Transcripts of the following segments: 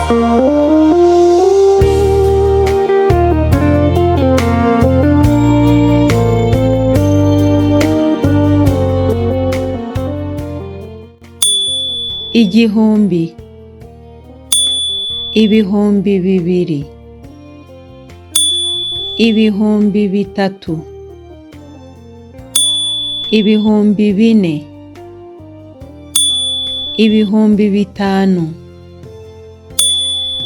1000, 2000, 3000, 4000, 5000, 6000,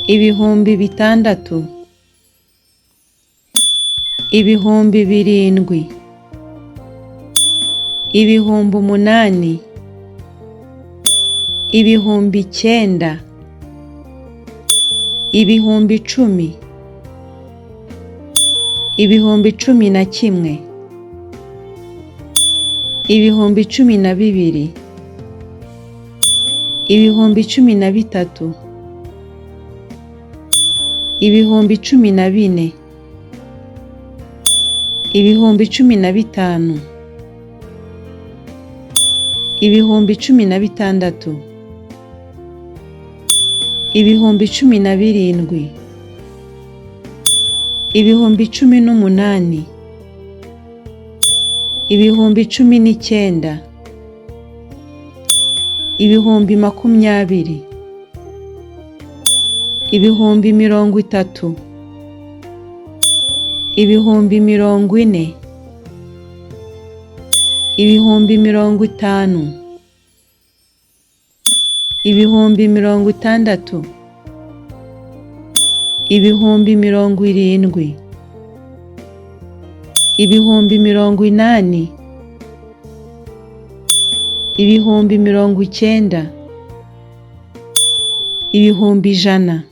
7000, 8000, 9000, 10000, 11000, 12000, 13000, 14000, 15000, 16000, 17000, 18000, 19000, 20000, 30000, 40000, 50000, 60000, 70000, 80000, 90000, 100,000.